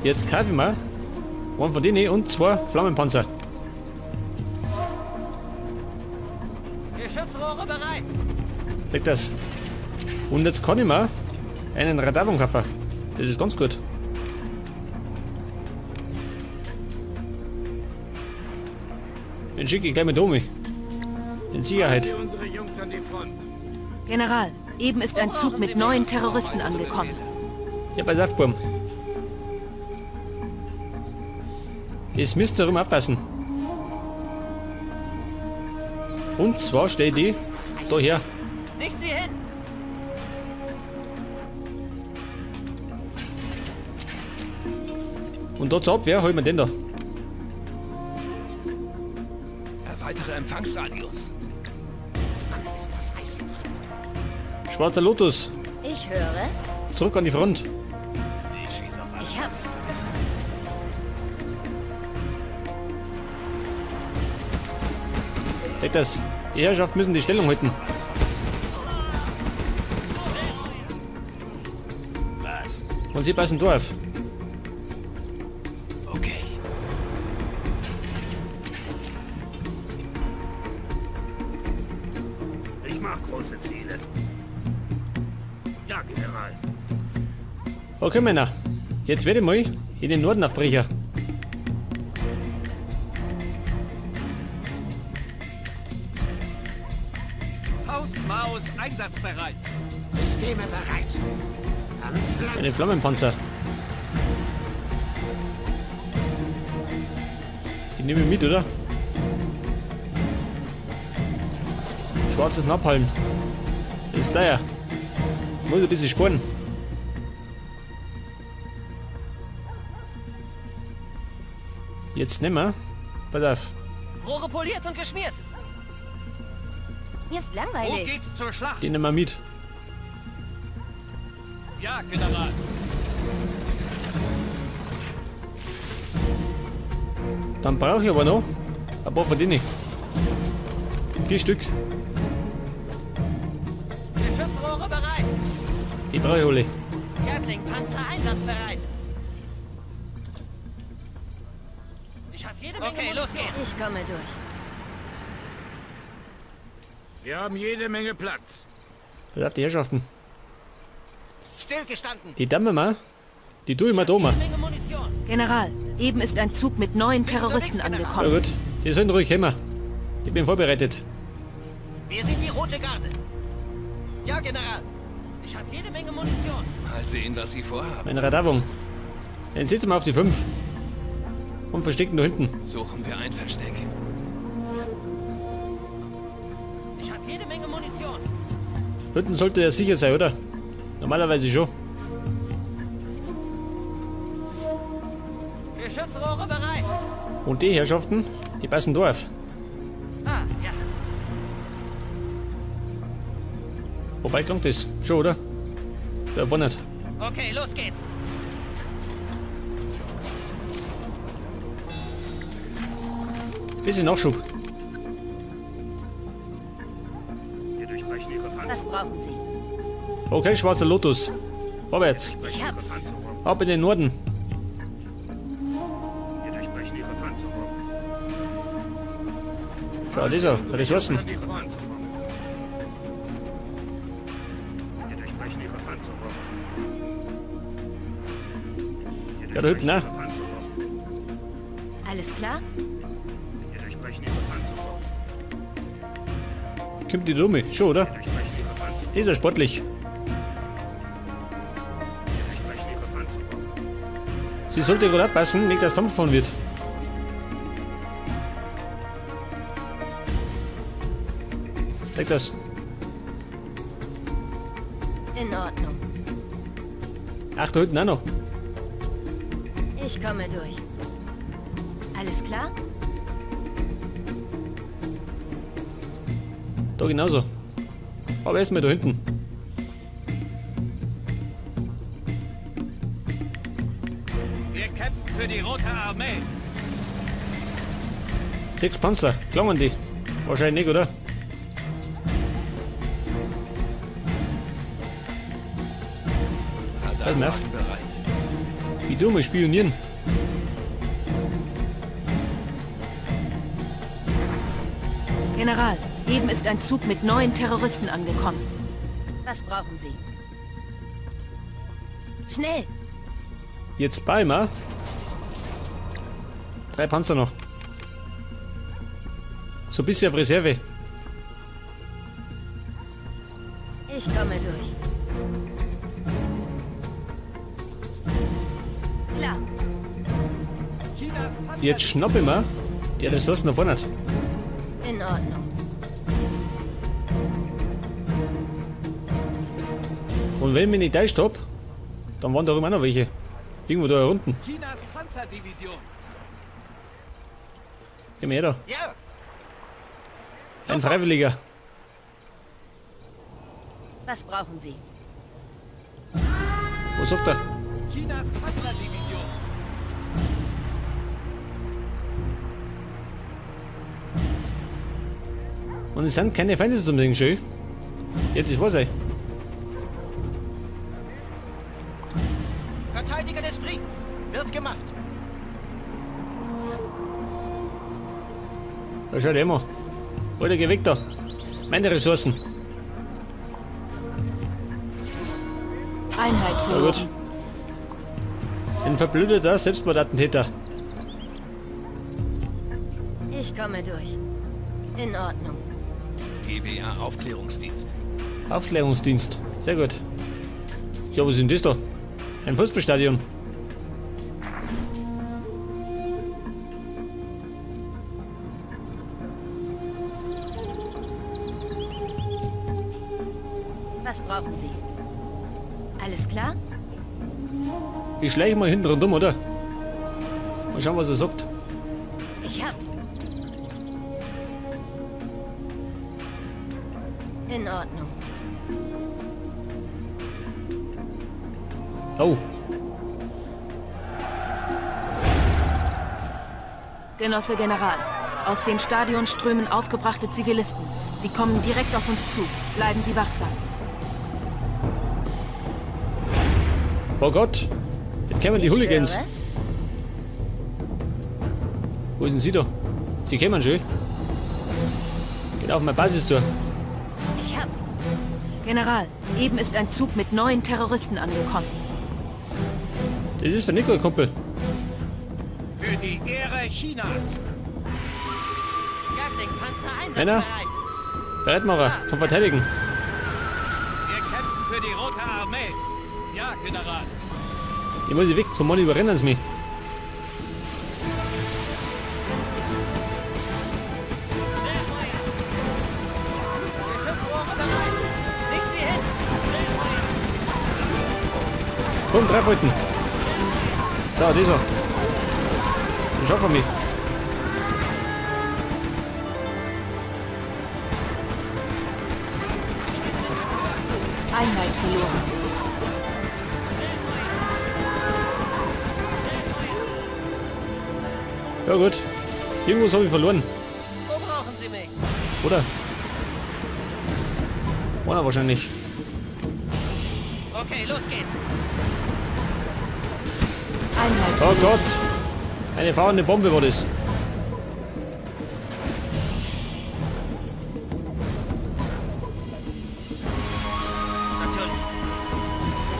Jetzt kaufe ich mir einen von denen und 2 Flammenpanzer. Geschützrohre bereit. Leg das. Und jetzt kann ich mir einen Radarwagen kaufen. Das ist ganz gut. Den schicke ich gleich mit Omi. In Sicherheit. General, eben ist ein Zug mit 9 Terroristen angekommen. Ja, pass auf, Burm. Es müsst ihr rum aufpassen. Und zwar steht die da her. Nichts wie hin. Und da zur Abwehr holen wir den da. Erweitere Empfangsradius. Schwarzer Lotus. Ich höre. Zurück an die Front. Ich hab's. Leg das. Die Herrschaft müssen die Stellung halten. Was? Und sie passen drauf. Okay. Ich mag große Ziele. Ja, General. Okay, Männer. Jetzt werde ich mal in den Norden aufbrechen. Hausmaus einsatzbereit. Systeme bereit. Ganz langsam. Eine Flammenpanzer. Die nehme ich mit, oder? Schwarzes Napalm. Das ist teuer. Muss ein bisschen sparen. Jetzt nehmen wir. Pass auf. Rohre poliert und geschmiert. Mir ist langweilig. Wo geht's zur Schlacht? Den nehmen wir mit. Ja, General. Dann brauche ich aber noch ein paar von denen. 4 Stück. Geschützrohre bereit. Die brauche ich alle. Gatling-Panzer einsatzbereit. Ich habe jede Menge. Okay, los geht's. Ich komme durch. Wir haben jede Menge Platz. Pass auf die Herrschaften. Stillgestanden. Die Damme mal. Die tue ich mal da mal. General, eben ist ein Zug mit 9 Terroristen angekommen. Ja gut, die sollen ruhig kommen. Ich bin vorbereitet. Wir sind die Rote Garde. Ja, General. Ich habe jede Menge Munition. Mal sehen, was Sie vorhaben. Mein Radarwagen. Den setzen wir auf die 5. Und verstecken da hinten. Suchen wir ein Versteck. Ich habe jede Menge Munition. Hinten sollte er sicher sein, oder? Normalerweise schon. Geschützrohre bereit. Und die Herrschaften, die passen da auf. Ah, ja. Wobei klangt das? Schon, oder? Da vorne nicht. Okay, los geht's. Bisschen Nachschub. Wir durchbrechen Ihre Panzerung. Was brauchen Sie? Okay, schwarzer Lotus. Vorwärts. Ich hab's. Ab in den Norden. Wir durchbrechen Ihre Panzerung. Schau, dieser Ressourcen. Wir durchbrechen Ihre Panzerung. Ja, da hinten, ne? Alles klar? Wir durchbrechen Ihre Panzerung. Kommt die Dumme, schon, oder? Wir durchbrechen Ihre Panzerung. Ist ja sportlich. Wir durchbrechen Ihre Panzerung. Sie sollte gerade abpassen, nicht dass Dampf fahren wird. Leg das. In Ordnung. Ach, da hinten auch noch. Ich komme durch. Alles klar? Da genauso. Aber erstmal da hinten. Wir kämpfen für die Rote Armee. 6 Panzer, klangen die? Wahrscheinlich nicht, oder? Pass mal auf. Wie dumm, spionieren. General, eben ist ein Zug mit 9 Terroristen angekommen. Was brauchen Sie? Schnell! Jetzt bei mir. 3 Panzer noch. So ein bisschen auf Reserve. Ich komme durch. Klar. Jetzt schnappe ich mir die Ressourcen da vorne. In Ordnung. Und wenn ich mich nicht täuscht hab, dann waren da drüben auch noch welche. Irgendwo da unten. Chinas Panzerdivision. Geh mal her da. Ja. Ein Freiwilliger. Was brauchen Sie? Wo sagt er? Chinas Panzerdivision. Und es sind keine Feinde zum Ding, schön. Jetzt ist was, ey. Verteidiger des Friedens. Wird gemacht. Da schaut immer. Alter, geh weg da. Meine Ressourcen. Einheit Na gut. Ein verblödeter Selbstmordattentäter. Ich komme durch. In Ordnung. GBA Aufklärungsdienst. Aufklärungsdienst. Sehr gut. Ja, was ist denn das da? Ein Fußballstadion. Was brauchen Sie? Alles klar? Ich schleiche mal hinten rundum, oder? Mal schauen, was er sagt. Ich hab's. In Ordnung. Oh. Genosse General, aus dem Stadion strömen aufgebrachte Zivilisten. Sie kommen direkt auf uns zu. Bleiben Sie wachsam. Oh Gott, jetzt kommen die Hooligans. Wo ist denn sie da? Sie kommen schon. Geht auf meine Basis zu. Ich hab's. General, eben ist ein Zug mit 9 Terroristen angekommen. Das ist für Nico, Kumpel. Für die Ehre Chinas. Gatling-Panzer einsatzbereit. Männer, Bereitmacher zum Verteidigen. Wir kämpfen für die Rote Armee. Ja, General. Ich muss sie weg, zum Mann überrennen sie mich. Komm, 3 Falten. Schau, dieser. Ich schaffe mich. Einheit verloren. Ja gut. Irgendwas habe ich verloren. Wo brauchen Sie mich? Oder? Einer wahrscheinlich. Okay, los geht's. Einheit. Oh Gott! Eine fahrende Bombe war das. Natürlich.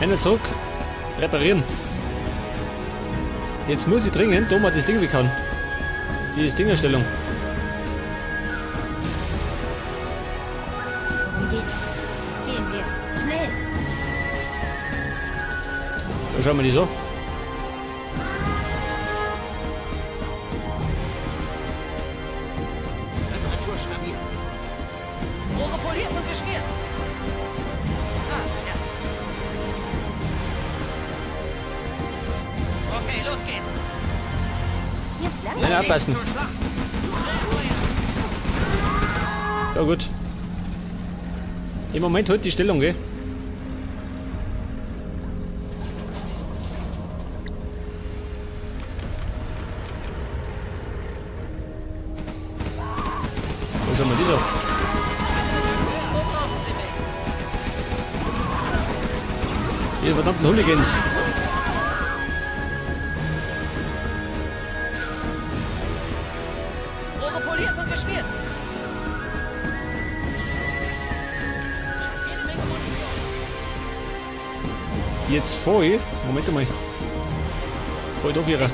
Hände zurück. Reparieren. Jetzt muss ich dringend, da mal das Ding weghauen. Die Dingerstellung. Worum geht's? Gehen wir. Schnell! Da schauen wir die so. Reparatur stabil. Rohre poliert und geschmiert. Ah, ja. Okay, los geht's. Hier ist lang. Nein, abpassen. Ja gut. Im Moment halt die Stellung, gell? Wo ist einmal dieser? Ihr verdammten Hooligans. Jetzt fahr ich. Moment einmal. Halt auf, ihrer.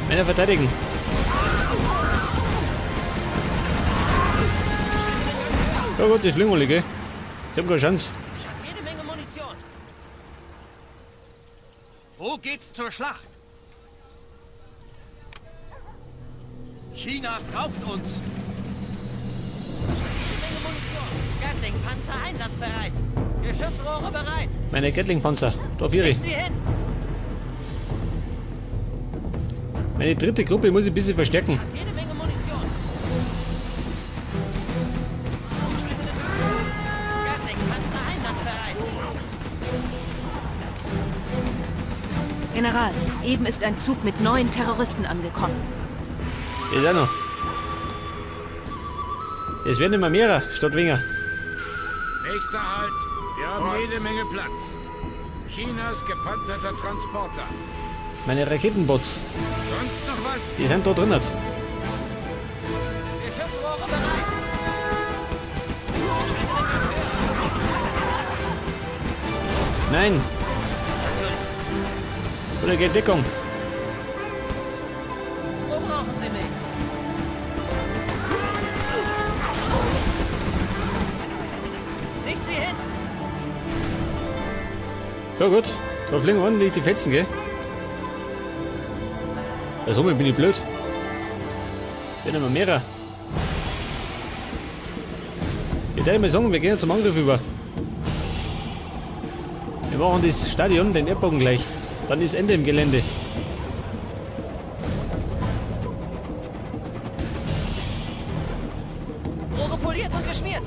Männer verteidigen. Ja Gott, das fliegen alle, gell? Ich hab keine Chance. Ich hab jede Menge Munition. Wo geht's zur Schlacht? China braucht uns. Jede Menge Munition. Gatling-Panzer einsatzbereit. Geschützrohre bereit. Meine Gatling-Panzer. Da vier. Sie hin. Meine dritte Gruppe muss ich ein bisschen verstärken. Jede Menge Munition. Gatling-Panzer einsatzbereit. General, eben ist ein Zug mit 9 Terroristen angekommen. Ist auch noch. Es werden immer mehrer statt weniger. Nächster Halt. Wir haben jede Menge Platz. Chinas gepanzerter Transporter. Meine Raketenbots. Sonst noch was? Die sind da drin. Geschützrohre bereit. Nein. Oder geht Deckung. Wo brauchen Sie mich? Legt sie hin. Ja gut, da fliegen ordentlich die Fetzen, gell? Ja, somit bin ich blöd. Bin immer mehrer. Ich würde mal sagen, wir gehen zum Angriff über. Wir machen das Stadion, den Erdbogen gleich. Dann ist Ende im Gelände. Rohre poliert und geschmiert.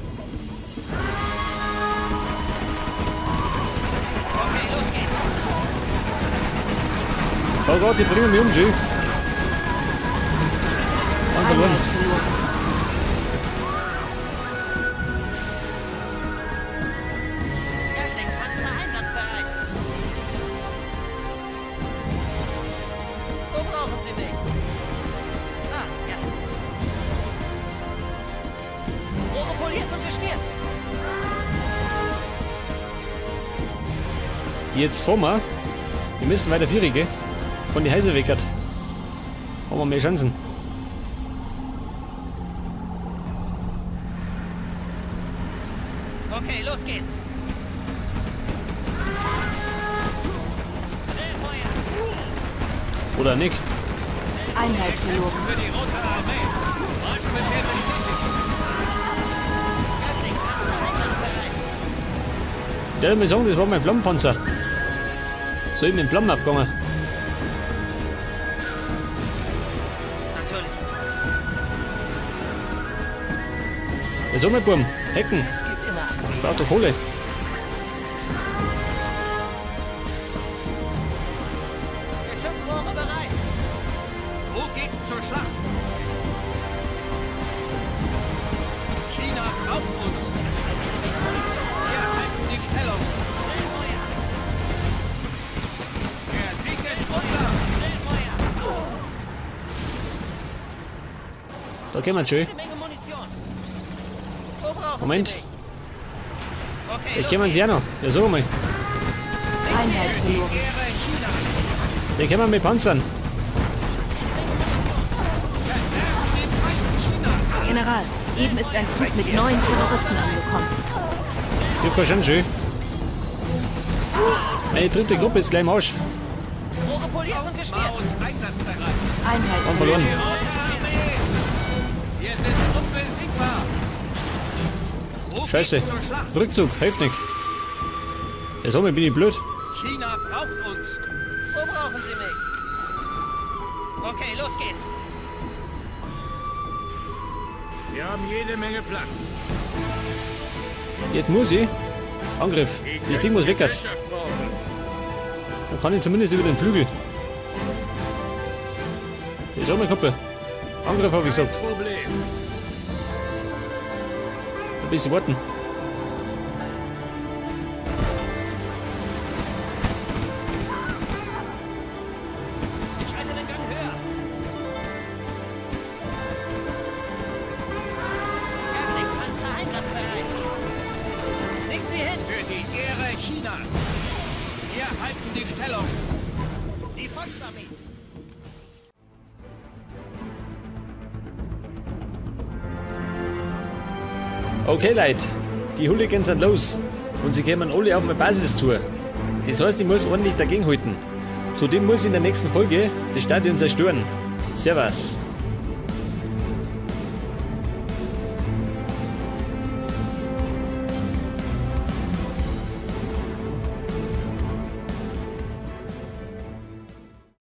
Okay, los geht's. Oh Gott, sie bringen mich um, schön. Und verloren. Gatling-Panzer einsatzbereit. Wo brauchen Sie mich? Ah, ja. Rohre poliert und geschmiert. Jetzt fahren wir. Wir müssen weiter vierig, gell? Von die Häuser weg. Haben wir mehr Chancen. Okay, los geht's. Schnellfeuer. Oder nicht? Einheit verloren. Für die Rote Armee. Marschbefehl bestätigt. Gatling-Panzer einsatzbereit. Der würde mir sagen, das war mein Flammenpanzer. So eben in Flammen aufgegangen. Natürlich. Ja, so mein Burm. Hecken. Es gibt immer einen Weg. Braucht doch Kohle. Geschützrohre bereit. Wo geht's zur Schlacht? China braucht uns. Wir halten die Stellung. Schnellfeuer. Der Sieg ist unser. Schnellfeuer. Da kommen wir schön. Jede Menge Munition. Wo brauchen Moment. Sie mich? Okay, Da kommen sie auch noch. Ja, so mal. Einheit verloren. Ehre China. Da kommen wir mit Panzern. Verderben den Feind Chinas. General, eben ist ein Zug mit 9 Terroristen angekommen. Ich hab keine Chance, schön. Meine dritte Gruppe ist gleich im Arsch. Rohre poliert und geschmiert. Maus einsatzbereit. Einheit Haben verloren. Die Rote Armee. Wir sind unbesiegbar. Wo Scheiße. geht's zur Schlacht? Rückzug, hilft nicht. Ja, somit bin ich blöd. China braucht uns. Wo brauchen Sie mich? Okay, los geht's. Wir haben jede Menge Platz. Jetzt muss ich. Angriff. Die Das Ding muss weg. Gesellschaft brauchen. Dann kann ich zumindest über den Flügel. Ja, so, mein Kumpel. Angriff habe ich gesagt. Kein Problem. Ein bisschen warten. Ich schalte den Gang höher. Volksarmee. Okay, Leute, die Hooligans sind los und sie kommen alle auf meine Basis zu. Das heißt, ich muss ordentlich dagegenhalten. Zudem muss ich in der nächsten Folge das Stadion zerstören. Servus.